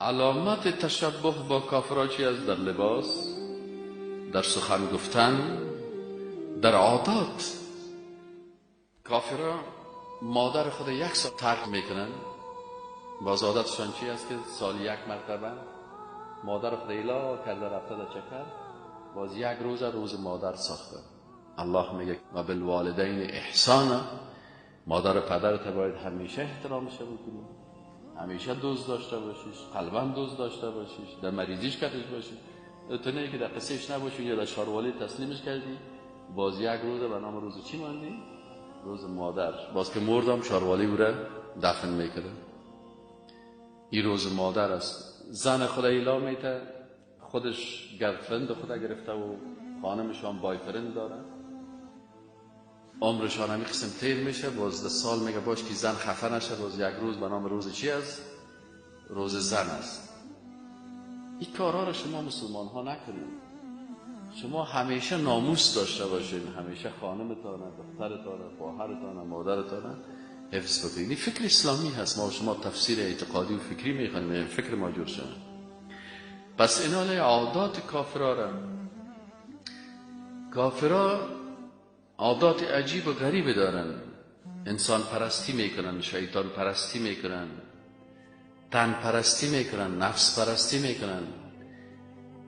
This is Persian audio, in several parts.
علامت تشبه با کافرها چی است؟ در لباس، در سخن گفتن، در عادات. کافرها مادر خود یک سال ترک میکنن. باز عادتشان چی است که سال یک مرتبه مادر خود ایلا کرده رفته در چکر، باز یک روز روز مادر ساخته. الله میگه و بالوالدین احسانا، مادر و پدرت باید همیشه احترامش بکنی، همیشه دوست داشته باشیش، قلبا دوست داشته باشیش، در مریضیش کتش باشی، تو نه که در قصهش نباشی یا در شاروالی تسلیمش کردی. باز یک روز به نام روز چی ماندی؟ روز مادر. باز که مردم شاروالی او را دفن میکرده. این روز مادر است. زن خود ایلا میته، خودش girlfriend خود گرفته و خانمشان boyfriend داره، عمرشان همی قسم تیر میشه. باز ده سال میگه باش که زن خفه نشه، باز یک روز به نام روز چی است؟ روز زن است. این کارها را شما مسلمان ها نکنید. شما همیشه ناموس داشته باشین، همیشه خانمتان، دخترتان، خواهرتان، مادرتان حفظ بکنید. این فکر اسلامی هست. ما شما تفسیر اعتقادی و فکری میخوانیم، فکر ما جور شد. پس اینال عادات کافرها را، کافرها عادات عجیب و غریب دارن. انسان پرستی میکنن، شیطان پرستی میکنن، تن پرستی میکنن، نفس پرستی میکنن،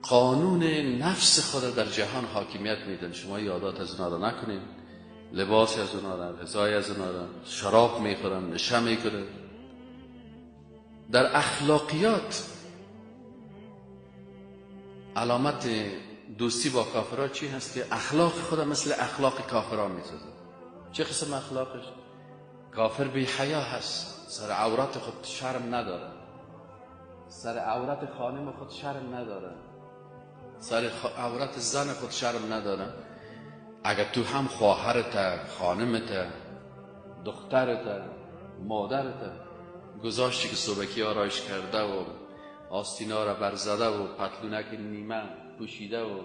قانون نفس خود در جهان حاکمیت میدن. شما عادات از اونا را نکنین، لباس از اونا را، غذای از اونا را، شراب میخورن، نشه میکنن. در اخلاقیات علامت دوستی با کافرها چی هست؟ که اخلاق خود مثل اخلاق کافرها میسازه. چه قسم اخلاقش؟ کافر بی حیا هست، سر عورت خود شرم نداره، سر عورت خانم خود شرم نداره، سر عورت زن خود شرم نداره. اگر تو هم خواهرت، خانمت، دخترت، مادرت گذاشتی که صبحکی آرایش کرده و آستینا را برزده و پتلونک نیمه پوشیده و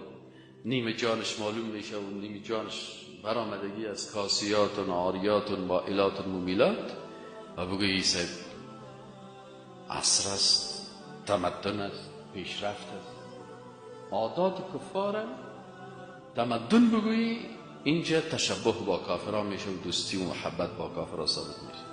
نیمه جانش معلوم میشه و نیمه جانش برآمدگی از کاسیات و عاریات و مائلات و ممیلات، و بگویی صاحب عصر است، تمدن است، پیشرفت است. عادات کفار تمدن بگویی، اینجا تشبه با کافران میشه و دوستی و محبت با کافران ثابت میشه.